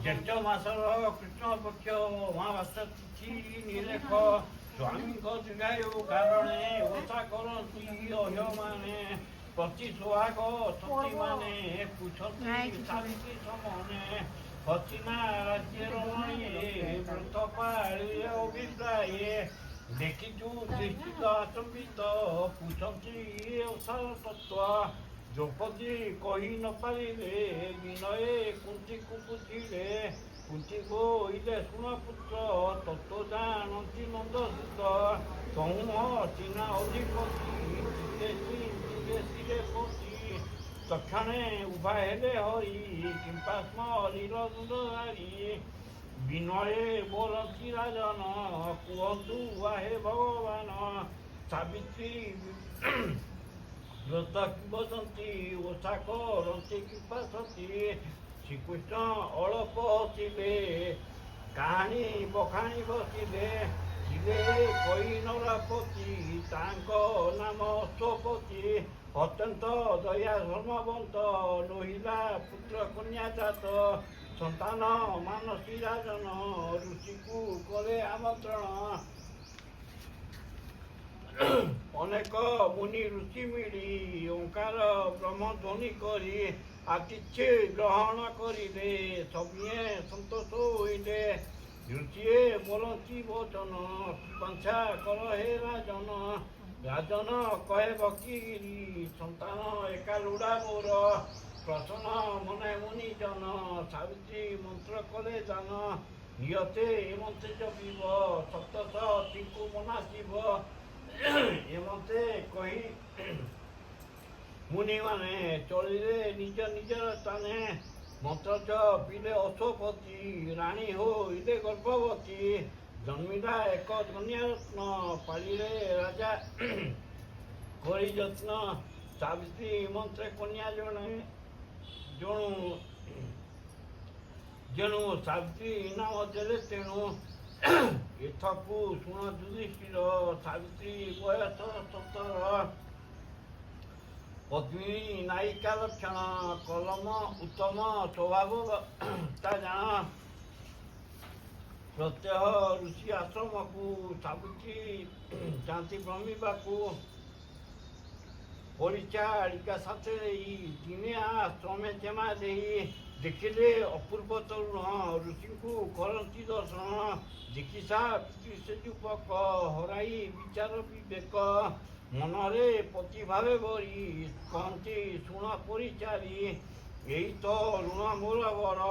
ଜ୍ୟେଷ୍ଠ ମାସର କୃଷ୍ଣ ପକ୍ଷ ଅମାବାସ୍ୟା ତିଥି ନିରେଖ। ସ୍ୱାମୀଙ୍କ ଦୀର୍ଘାୟୁ କାରଣେ ଓଷା କରନ୍ତି ଅହ୍ୟମାନେ। ପ୍ରତି ସୁହାଗ ସତୀମାନେ ପୁଛନ୍ତି ନାଇଁ, କିଛି ସାବିତ୍ରୀ ସମନେ। ହସ୍ତିନା ରାଜ୍ୟ ରମଣୀଏ ବ୍ରତ ପାଳିଲେ ଅଭିପ୍ରାୟେ। ଦେଖି ଯୁଧିଷ୍ଠିର ଆଚମ୍ବିତ, ପୁଛନ୍ତି ଓଷାର ତତ୍ତ୍ୱ। ଦ୍ରୌପଦୀ କହି ନ ପାରିଲେ, ବିନୟେ କୁନ୍ତୀକୁ ବୁଝିଲେ। କୁନ୍ତୀ କହିଲେ, ଶୁଣ ପୁତ୍ର, ତତ୍ତ୍ୱ ଜାଣନ୍ତି ନନ୍ଦସୁତ। ତହୁଁ ହସ୍ତିନା ଅଧିପତି ଚିତ୍ତେ ଚିନ୍ତିଲେ ଶିରେ ପତି। ତକ୍ଷଣେ ଉଭା ହେଲେ ହରି, କିମ୍ପା ସ୍ମରିଲ ଦଣ୍ଡଧାରୀ। ବିନୟେ ବୋଲନ୍ତି ରାଜନ, କୁହନ୍ତୁ ଆହେ ଭଗବାନ। ସାବିତ୍ରୀ ବ୍ରତ କିମ୍ବଦନ୍ତୀ, ଓଷା କରନ୍ତି କୃପା ସତୀ। ଶ୍ରୀକୃଷ୍ଣ ଅଳପ ହସିଲେ, କାହାଣୀ ବଖାଣି ବସିଲେ। ଥିଲେ କଇ ନରପତି, ତାଙ୍କ ନାମ ଅଶ୍ୱପତି। ଅତ୍ୟନ୍ତ ଦୟା ଧର୍ମବନ୍ତ, ନୋହିଲା ପୁତ୍ର କନ୍ୟା ଜାତ। ସନ୍ତାନ ମାନସୀ ରାଜନ ଋଷିକୁ କଲେ ଆମନ୍ତ୍ରଣ। ଅନେକ ମୁନି ଋଷି ମିଳି ଓଙ୍କାର ବ୍ରହ୍ମ ଧ୍ୱନି କରି ଆତିଥ୍ୟ ଗ୍ରହଣ କରିଲେ। ସଭିଏଁ ସନ୍ତୋଷ ହୋଇଲେ। ଋଷିଏ ବୋଲନ୍ତି ବଚନ, ବାଞ୍ଛା କର ହେ ରାଜନ। ରାଜନ କହେ ଭକ୍ତିଗିରି, ସନ୍ତାନ ଏକା ଲୋଡ଼ା ମୋର। ପ୍ରସନ୍ନ ମନେ ମୁନି ଜନ ସାବିତ୍ରୀ ମନ୍ତ୍ର କଲେ ଦାନ। ନିୟତେ ଏମନ୍ତେ ଜପିବ, ସପ୍ତସତୀଙ୍କୁ ମନାସିବ। ଏମନ୍ତେ କହି ମୁନିମାନେ ଚଳିଲେ ନିଜ ନିଜର ସ୍ଥାନେ। ମନ୍ତ୍ର ଜପିଲେ ଅଶ୍ୱପତି, ରାଣୀ ହୋଇଲେ ଗର୍ଭବତୀ। ଜନ୍ମିଲା ଏକ କନ୍ୟାରତ୍ନ, ପାଳିଲେ ରାଜା କରି ଯତ୍ନ। ସାବିତ୍ରୀ ମନ୍ତ୍ରେ କନ୍ୟା ଜଣେ ଜଣୁ, ଯେଣୁ ସାବିତ୍ରୀ ନାମ ଦେଲେ ତେଣୁ। ଏଥକୁ ଶୁଣ ଯୁଧିଷ୍ଠିର, ସାବିତ୍ରୀ ବୟସ 17। ପଦ୍ମିନୀ ନାୟିକା ଲକ୍ଷଣ କଲମ, ଉତ୍ତମ ସ୍ୱଭାବ ତା ଜାଣ। ପ୍ରତ୍ୟହ ଋଷି ଆଶ୍ରମକୁ ସାବିତ୍ରୀ ଯାଆନ୍ତି ଭ୍ରମିବାକୁ, ପରିଚାରିକା ସାଥେ ଦେଇ। ଦିନେ ଆଶ୍ରମେ ଜେମା ଦେଇ ଦେଖିଲେ ଅପୂର୍ବ ତରୁଣ, ଋଷିଙ୍କୁ କରନ୍ତି ଦର୍ଶନ। ଦେଖି ସାବିତ୍ରୀ ସେ ଯୁବକ, ହରାଇ ବିଚାର ବିବେକ। ମନରେ ପତି ଭାବେ ଭରି, କହନ୍ତି ଶୁଣ ପରିଚାରୀ, ଏଇ ତ ଋଣ ମୋର ବର।